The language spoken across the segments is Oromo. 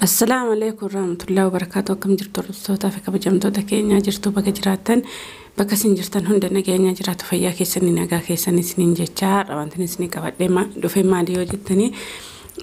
Assalaamu alaikum warahmatullahi wabarakatuh. Akkam jirtu hordoftoota fi kabajamtoota keenya jirtu bakka jiraattan bakka isin jirtan hunda nageenya jiraatu fayyaa keessanii nagaa keessanii isiniin jechaa har'a wanti isinii qabadhee dhufe maali yoo jettanii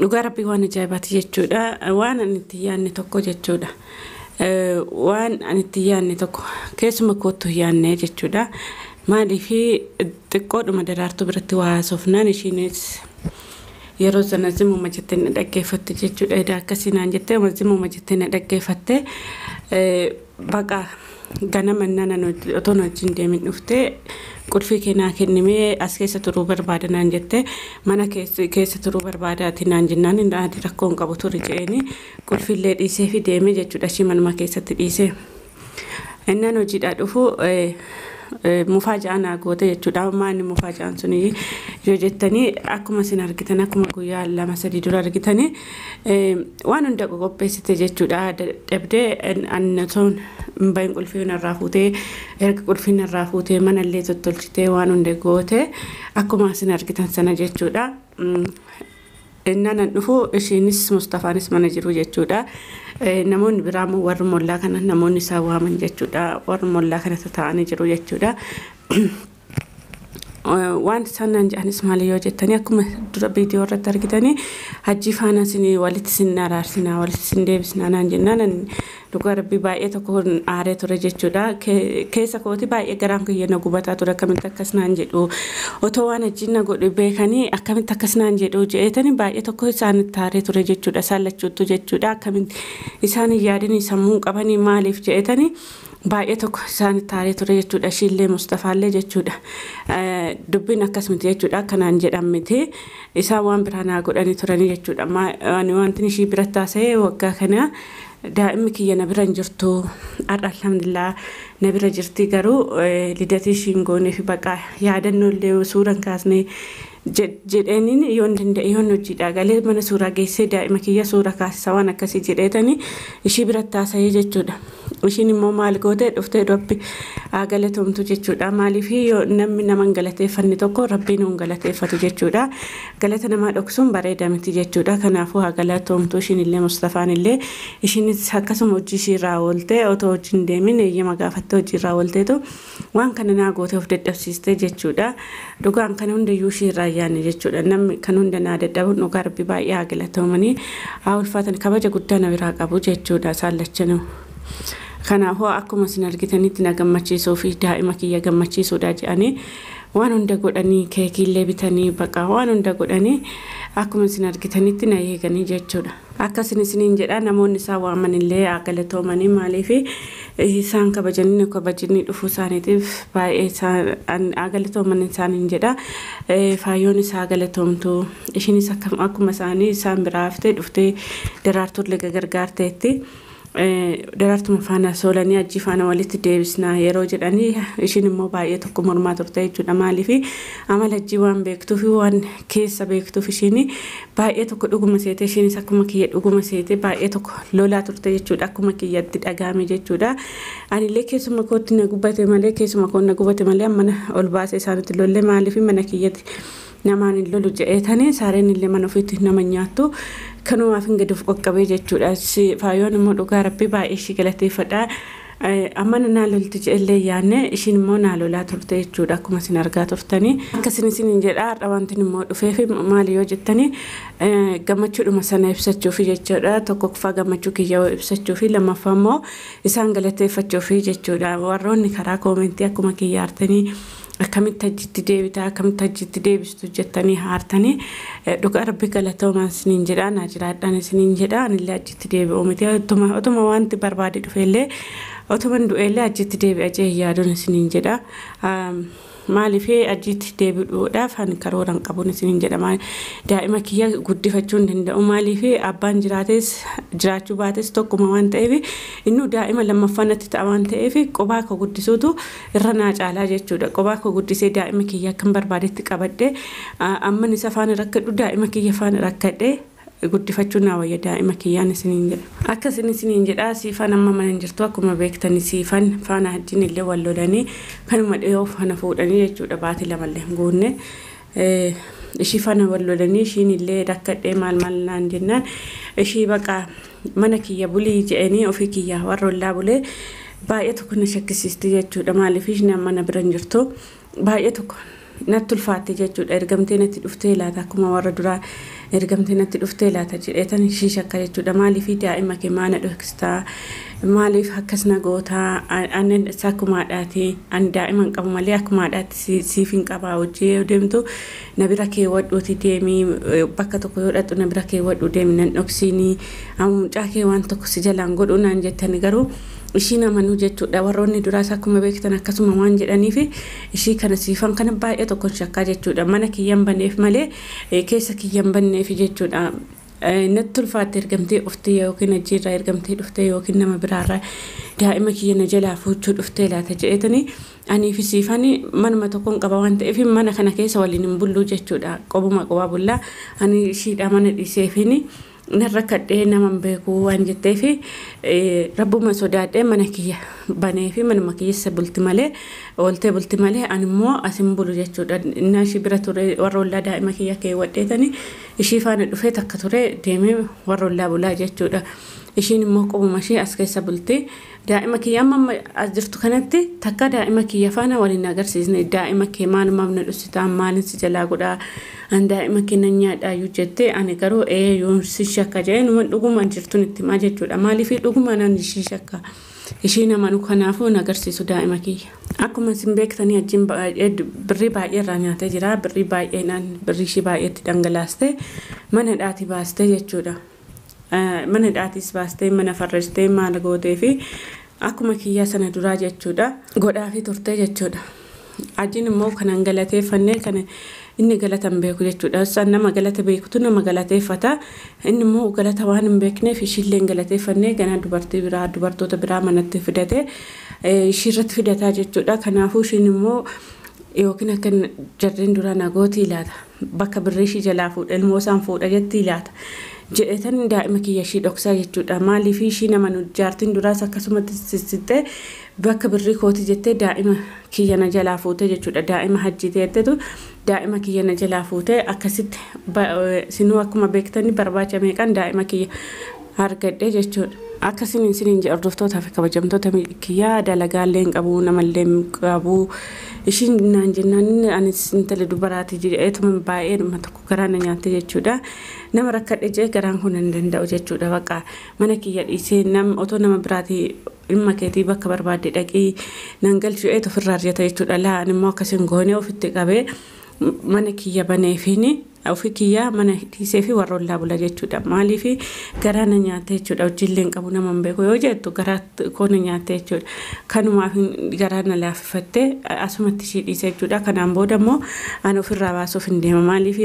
dhugaa rabbii waan ajaa'ibaati jechuudha. Waan ani itti yaadne tokko jechuudha. Waan ani itti yaadne tokko keessuma kootu yaadne jechuudha. Maaliif xiqqoodhuma daraartuu biratti waa haasofnaan ishiinis yeroo sana zimuma jettee na dhaggeeffatte jechuudha. Edaa akkasii naan jettee zimuma jettee na dhaggeeffatte baqa ganama nana otoo na wajjin deemin dhuftee qulfii kee naa kennimee as keessa turuu barbaada naan jette mana keessa turuu barbaadaati naan jennaan inni ati rakkoo hin qabu ture je'eeni qulfiillee dhiisee fi deemee jechuudha. Ishii manuma keessatti dhiisee. Innaan hojiidhaa dhufu mufaa ja'an naa goote jechuudha. Maanni mufaa ja'an sun yoo jettanii akkuma isin argitan akkuma guyyaa 2-3 dura argitanii waan hunda qopheessite jechuudha. Dadhabdee annatoon hin bahin qulfii narraa fuutee erga qulfii narraa fuutee manallee tottolchitee waan hunda goote akkuma isin argitan sana jechuudha. Innaan an dhufu ishiinis Mustafaanis mana jiru jechuudha. Namoonni biraa immoo warri mollaa kana namoonni isaan waaman jechuudha. Warri mollaa kana taa'anii jiru jechuudha. Waan isaan naan jedhanis maali yoo jettanii akkuma dura viidiyoo irratti argitanii hajji faana isin walitti isin araarsinaa walitti isin deebisnaa naan jennaan dhugaa rabbii baay'ee tokko aaree ture jechuudha. Keessa kooti baay'ee garaan kiyya na gubataa ture akkamitti akkas naan jedhu otoo waan hajjiin na godhu beekanii akkamitti akkas naan jedhu je'eetanii baay'ee tokko isaanitti aaree ture jechuudha. Isaan lachuuttu jechuudha. Akkamitti isaan hin yaadanii sammuu qabanii maaliif je'eetanii baay'ee tokko isaanitti aaree ture jechuudha. Ishiillee Mustafaallee jechuudha. Dubbiin akkas miti jechuudha. Akkanaan jedhan miti. Isaan waan biraa naa godhanii turanii jechuudha. Ani wanti ishii biratti haasa'e waggaa kana daa'imni kiyya na bira hin jirtu. Har'a alhamdulillah na bira jirti garuu lidatii ishiin goonee fi baqa yaadannoo illee suuraan kaasnee jedheeniin yoon danda'e yoon hojiidhaa galee mana suuraa geessee daa'ima kiyya suura kaasisa waan akkasii jedheetanii ishii biratti haasa'ee jechuudha. Ishiin immoo maal goote dhuftee rabbi haa galatoomtu jechuudha. Maaliif yoo namni nama hin galateeffanne tokko rabbiin hin galateeffatu jechuudha. Galata namaa dhoksuun bareeda miti jechuudha. Kanaafuu haa galatoomtu ishiin illee Mustafaan illee ishiinis akkasuma hojii ishii irraa ooltee otoo hojii hin deemin eeyyama gaafattee hojii irraa oolteetu waan kana naa goote of dadhabsiiste jechuudha. Dhugaan kana hundayyuu ishii irraa yaanne jechuudha. Namni kan hunda naa dadhabu dhugaa rabbi baay'ee haa galatoomanii haa ulfaatan kabaja guddaa na biraa qabu jechuudha isaan lachanuu. Kanaafuu akkuma isin argitanitti na gammachiisuu fi daa'ima kiyya gammachiisuudha jedhanii waan hunda godhanii keekiillee bitanii baqa waan hunda godhanii akkuma isin argitanitti na eeganii jechuudha. Akkasin isiniin jedha namoonni isaan waaman illee haa galatoomanii maaliif isaan kabajanii nu kabajanii dhufuu isaaniitiif baay'ee isaan haa galatooman isaaniin jedha. Faayyoon isaa galatoomtu ishiinis akkuma isaanii isaan biraa haftee dhuftee daraartuullee gargaarteetti. Daraartuma faana soolanii hajji faana walitti deebisnaa yeroo jedhanii ishiin immoo baay'ee tokko mormaa turte jechuudha. Maaliif amala hajji waan beektuuf waan keessa beektuuf ishiin baay'ee tokko dhuguma seete ishiinis akkuma kiyya dhuguma seete baay'ee tokko lolaa turte jechuudha. Akkuma kiyyatti dhagahame jechuudha. Anillee keessuma kootti na gubate malee keessuma koo na gubate malee mana ol baasee isaanitti lollee maaliif mana kiyyatti namaan hin lolu je'eetanii saareen illee mana ofiitti nama nyaattu kanumaaf hin gadi of qaqqabee jechuudha. Faayyoon immoo dhugaa rabbii baay'ee ishii galateeffadha. Amma naa lolti je'ellee yaanne ishiin immoo naa lolaa turte jechuudha akkuma isin argaa turtanii. Akkasin isiniin jedha har'a wanti immoo dhufeef maali yoo jettanii gammachuudhuma sana ibsachuufi jechuudha. Tokkoffaa gammachuu kiyya ibsachuufi lammaffaa immoo isaan galateeffachuufi jechuudha. Warroonni karaa koomentii akkuma kiyya aartanii akkamitti hajjitti deebitaa akkamitti hajjitti deebistu jettanii haartanii dhugaa rabbi galatoomaa isiniin jedha naa jiraadhaan isiniin jedha anillee hajjitti deebi'uu miti otuma wanti barbaade dhufeellee otuma du'eellee hajjitti deebi'a jee yaaduun isiniin jedha. Maaliif hajjitti deebi'uudhaaf ani karoora hin qabuun isiniin jedha. Daa'ima kiyya guddifachuu hin danda'u. Maaliif abbaan jiraates jiraachuu baates tokkuma waan ta'eef inni daa'ima lammaffaa natti ta'a waan ta'eef qobaa koo guddisuutu irra naa caalaa jechuudha. Qobaa koo guddisee daa'ima kiyya akkan barbaadetti qabadhee amman isa faana rakkadhu daa'ima kiyya faana rakkadhee guddifachuu naa wayya daa'ima kiyyaan isiniin jedha. Akkasin isiniin jedha siifan amma mana hin jirtu akkuma beektanii siifan faana hajjiin illee wal lolanii kanuma dhiyoo faana fuudhanii jechuudha baatii lamallee hin guunne. Ishii faana wal lolanii ishiin illee rakkadhee maal maal naan jennaan ishii baqa mana kiyya bulii jedhanii ofii kiyya warra ollaa bulee baay'ee tokko na shakkisiisti jechuudha. Maaliif isheen mana bira hin jirtu baay'ee tokko natti ulfaatte jechuudha. Ergamtee natti dhuftee laata, akkuma warra duraa ergamtee natti dhuftee laata jedheetan ishii shakka jechuudha. Maaliif daa'ima kee maana dhokstaa, maaliif akkas na gootaa? Annen isa akkuma haadhaati, ani daa'ima hin qabu malee akkuma haadhaatti siif hin qabaa. Hojii yoo deemtu na bira keewwadhuuti deemii, bakka tokko yoo dhaqxu na bira keewwadhu deemi, nan dhoksiinii, mucaa kee waan tokko si jalaan godhu naan jettani garuu ishiin amanuu jechuudha. Warroonni duraas akkuma beektan akkasuma waan jedhaniif ishii kana siifan kana baay'ee tokkon shakkaa jechuudha. Mana kiyyan baneef malee keessa kiyyan banneef jechuudha. Natti ulfaatte, ergamtee dhuftee yookiin achiirraa ergamtee dhuftee yookiin nama biraarraa daa'ima kiyya na jalaa fuuchuu dhuftee laata jedheetanii anii fi siifani manuma tokkoon qaba waan ta'eef mana kana keessa waliin hin bulluu jechuudha. Qobuma qobaa bullaa. Ani ishiidha mana dhiiseefini narra kadhee nama hin beeku waan jetteef rabbuma sodaadhee mana kiyya banee fi manuma keessa bulti malee, ooltee bulti malee ani immoo asin bulu jechuudha. Innaa ishii bira ture warra ollaa daa'ima kiyya keewwadheetanii ishii faana dhufee takka ture deemee warra ollaa bulaa jechuudha. Ishiin immoo qobuma ishee as keessa bulti. Daa'ima kiyya amma as jirtu kanatti takka daa'ima kiyya faana waliin agarsiisne. Daa'ima kee maalumaaf na dhussitaa, maalin si jalaa godhaa, an daa'ima kee nan nyaadhaayyuu jettee, ani garuu ee yoon si shakka jedhee numa dhuguma jirtun itti himaa jechuudha. Maaliif dhuguma nan ishii shakka. Ishiin amanu kanaafuu hin agarsiisu daa'ima kiyya. Akkuma isin beektanii achiin birrii baay'ee irraa nyaatee jira. Birrii baay'eenaan birrii ishii baay'eetti dhangalaaste mana dhaatii baastee jechuudha. Mana dhaatiis baastee mana farristee maal gootee fi akkuma kiyyaa sana duraa jechuudha. Godhaafii turtee jechuudha. Ajiin immoo kanan galateeffannee kana inni galata hin beeku jechuudha. Isaan nama galata beekutu nama galateeffata. Inni immoo galata waan hin beekneef ishiillee hin galateeffannee ganaa dubartii biraa dubartoota biraa manatti fidate ishiirratti fidataa jechuudha. Kanaafuu ishiin immoo yookiin akka jarreen duraa nagootii laata, bakka birrii ishii jalaa fuudha ilmoo isaan fuudha jetti laata jedhetan daa'ima kiyya ishii dhoksaa jechuudha. Maaliif ishii nama nu jaartiin duraas akkasumatti sissittee bakka birrii kooti jettee daa'ima kiyya na jalaa fuute jechuudha. Daa'ima hajji teettetu daa'ima kiyya na jalaa fuute. Akkasitti sinuu akkuma beektanii barbaacha meeqan daa'ima kiyya argadhe jechuudha. Akkasiin isiniin jedha hordoftootaa fi kabajamtoota kiyyaa, dalagaallee hin qabu, namallee hin qabu. Ishiin naan jennaan anis intala dubaraati jedheetuma baay'ee dhuma tokko garaa na nyaatte jechuudha. Nama rakkadhe jee garaan kun hin danda'u jechuudha. Baqa mana kiyya dhiisee nam otoo nama biraatii ilma keetii bakka barbaadde dhaqii nan galchu eetu ofirraa arjata jechuudha. Laa ani immoo akkas hin goone, ofitti qabee mana kiyya baneefiini ofii kiyyaa mana dhiisee fi warra ollaa bula jechuudha. Maaliif garaa na nyaatte jechuudha. Hojiillee hin qabu, nama hin beeku yoo jettu garaa koo na nyaatte jechuudha. Kanumaaf garaa na laaffifattee asumatti ishii dhiise jechuudha. Kanaan booda immoo ani ofirraa baasuuf hin deema. Maaliif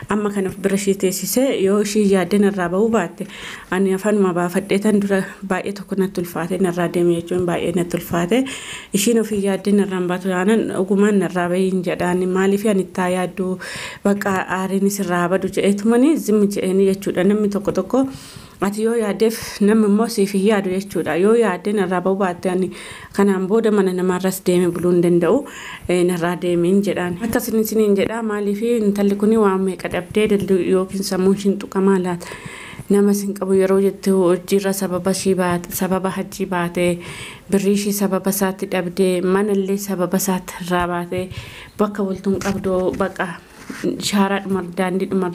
amma kana bira ishii teessisee yoo ishii yaadde narraa bahuu baatte ani afaanuma baafadhee tan dura baay'ee tokko natti ulfaate narraa deeme jechuun baay'ee natti ulfaate. Ishiin ofii yaaddee narraan baatu yaanan ogumaan narraa bahii hin jedhaan. Maaliif ani ittaa yaadduu bakka aariin sirraa badu jedheetumani zimmi jedheeni jechuudha. Namni tokko tokko ati yoo yaaddeef namni immoo siif hin yaadu jechuudha. Yoo yaaddee narraa bahuu baatte ani kanaan booda mana namaarras deeme buluu hin danda'u, narraa deemiin jedhaan. Akkasin isiniin jedha. Maaliif intalli kun waan meeqa dhabdee yookiin sammuun ishiin tuqamaa laata? Nama sin qabu yeroo jettu hojiirra sababa ishii baate, sababa hajjii baate, birrii ishii sababa isaatti dhabdee, manallee sababa isaatti irraa baate, bakka bultuun qabdu baqa shaaraa dhumar daandii dhumar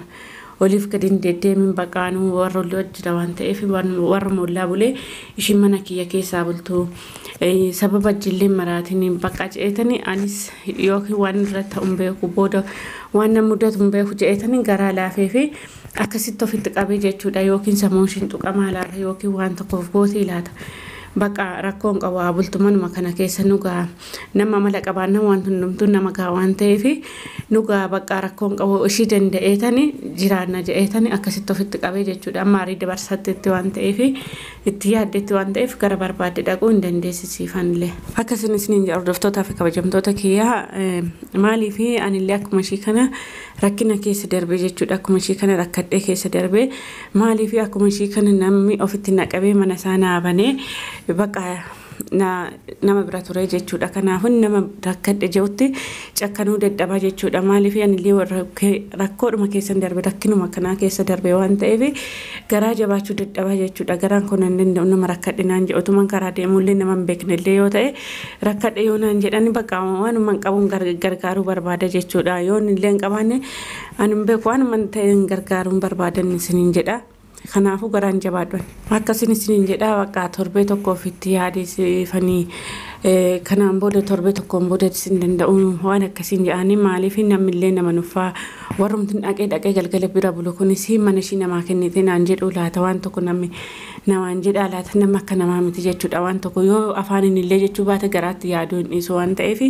oliif gadi hin deddeemin baqaanuu warra olii hojjeta waan ta'eef warra mollaa bulee ishiin mana kiyya keessaa bultu sababa jillee maraatiin baqa jedhetanii anis yookiin waan irra ta'u hin beeku, booda waan na mudatu hin beeku jedhetanii garaa laafee fi akkasitti ofitti qabee jechuudha. Yookiin sammuu ishiin tuqamaa laata, yookiin waan tokkoof gootii laata. Baqa rakkoon qabu, haa bultu manuma kana keessa, nu gaa nama mala qabaanna waan hundumtuu nama gaa waan ta'eef nu gaa baqa rakkoon qabu, ishii danda'eetani jiraanna jedheetani akkasitti ofitti qabee jechuudha. Amma aarii dabarsatteetti waan ta'eef itti yaaddeetti waan ta'eef gara barbaadde dhaquu hin dandeessisiifanillee. Akkasin isiniin jedha hordoftootaa fi kabajamtoota kiyyaa, maaliif anillee akkuma ishii kana rakkina keessa darbe jechuudha. Akkuma ishii kana rakkadhee keessa darbe. Maaliif akkuma ishii kana namni ofitti naqabee mana isaa naa banee baqa Nama bira ture jechuudha. Kanaafuu nama rakkadhe jirutti cakkanuu dadhabaa jechuudha. Maaliif anillee rakkoodhuma keessan darbe, rakkinuma kanaa keessa darbe waan ta'eef garaa jabaachuu dadhabaa jechuudha. Garaan kun hin danda'u nama rakkadhe naan jedhu. Otuman karaa deemullee nama hin beeknellee yoo ta'e rakkadhe yoo naan jedhan bakka waanuma hin qabuun gargaaruu barbaada jechuudha. Yoo illee hin qabaanne ani hin beeku, waanuma ta'e gargaaruun barbaadan isiniin jedha. Kanaafuu garaan jabaadhu. Akkasin isiniin jedha, bakka torbee tokko ofitti yaadisifanii kanaan booda torbee tokkoon booda isin danda'u waan akkasiin jedhanii. Maaliif namnillee nama nuffaa, warrumti dhaqee dhaqee galgala bira bulu kunis mana ishii namaa kennite naan jedhu laata, waan tokko namni namaan jedha laata, nama akka namaa miti jechuudha. Waan tokko yoo afaaniin illee jechuu baate garaatti yaaduu hin dhiisu waan ta'eef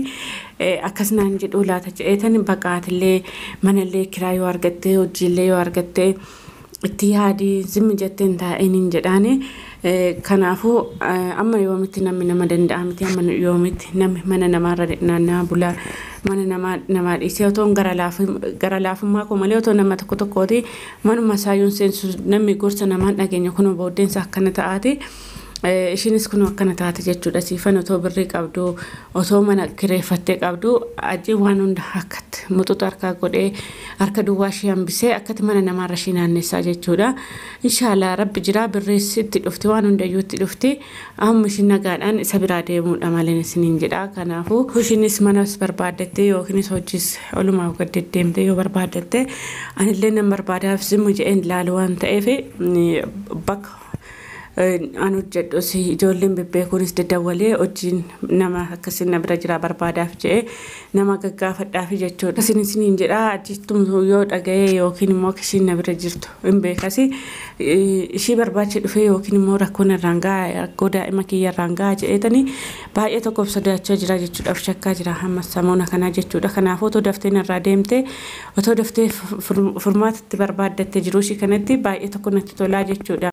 akkas naan jedhu laata jedheetan baqaatillee manallee kiraa yoo argatte, hojiillee yoo argatte, itti yaadii zimmi jetteen taa'een hin jedhaani. Kanaafuu amma yoomitti namni nama danda'a miti, amma yoomitti namni mana namaarra naanna'aa bulaa, mana namaa namaa dhiisee otoo gara laafummaa koo malee otoo nama tokko tokkooti manuma isaayyuun seensu, namni gorsa namaan dhageenya kun booddeensa akkana ta'aati. Ishiinis kun akkana taate jechuudha. Siifan otoo birrii qabdu, otoo mana kireeffattee qabdu, ajji waan hunda akkatti muxuxa harkaa godhee harka duwwaa ishee hambisee akkatti mana namaarra ishee naannessaa jechuudha. Inshaallah rabbi jira, birriis itti dhufti, waan hundayyuu itti dhufti. Amma ishiin nagaadhaan isa biraa deemuudha malee isiniin jedha. Kanaafuu ishiinis manas barbaaddatte yookiinis hojiis olumaa gad deddeemte yoo barbaaddatte, anillee nan barbaadaaf zimmu jedheen ilaalu waan ta'eef bakka an hojjedhus ijoolleen bebbeekuunis daddawwalee hojiin nama akkasiin na bira jira barbaadaaf jedhee nama gaggaafadhaaf jechuudha. Isin isiniin jedha, achittum yoo dhaga'ee yookiin immoo akka ishiin na bira jirtu hin beekasi ishii barbaacha dhufee yookiin immoo rakkoon irraan gahaa, rakkoo daa'ima kiyya irraan gahaa jedheetanii baay'ee tokkoof sodaachaa jira jechuudha. Shakkaa jira hamma samoona kanaa jechuudha. Kanaafuu otoo daftee narraa deemte, otoo daftee furmaatatti barbaaddatte jiruu ishii kanatti baay'ee tokko natti tolaa jechuudha.